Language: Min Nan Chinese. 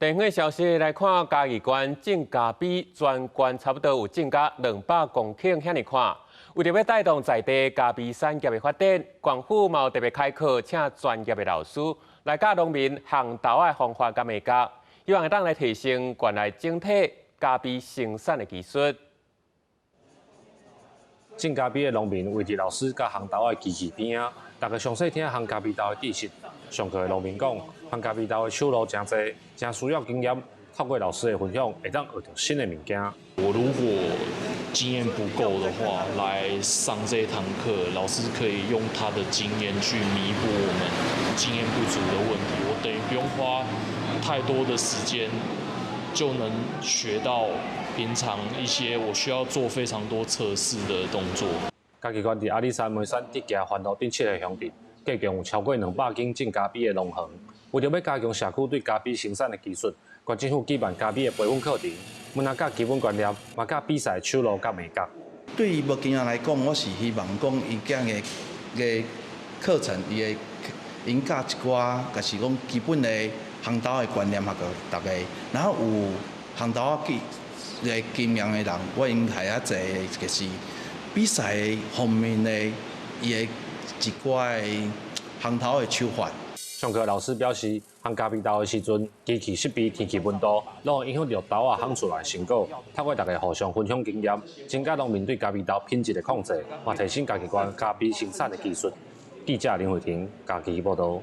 地方消息來看，嘉義縣種咖啡全縣差不多有種甲200公頃遐爾寬。為著欲帶動在地咖啡產業的發展，縣府嘛有特別開課，請專業的老師來教農民烘豆仔的方法佮眉角，希望會當來提升縣內整體咖啡生產的技術。種咖啡的農民圍佇老師教烘豆仔的機器邊仔，逐家詳細聽烘咖啡豆的知識。上課的農民講，烘咖啡豆的手路誠濟，誠需要經驗。透過老師的分享，會當學著新的物件。我如果經驗不夠的話，來上這堂課，老師可以用他的經驗去彌補我們經驗不足的問題。我等於不用花太多的時間，就能學到平常一些我需要做非常多測試的動作。嘉義縣佇阿里山梅山竹崎環路頂七个鄉鎮，計共有超過200間種咖啡的農園。為著欲加強社區對咖啡生產的技術，縣政府舉辦咖啡的培訓課程，毋但教基本觀念，嘛教比賽手路佮眉角。對於無經驗來講，我是希望講伊囝的課程，伊會𪜶教一寡，就是講基本的烘豆的觀念予逐家，然後有烘豆仔的經驗的人，我𪜶係較濟就是比賽方面的伊的一寡的烘豆的手法。上課老師表示，烘咖啡豆的時陣，機器設備、天氣溫度，攏會影響著豆仔烘出來的成果。透過逐家互相分享經驗，增加農民對咖啡豆品質的控制，嘛提升嘉義縣咖啡生產的技術。記者林慧婷嘉義報導。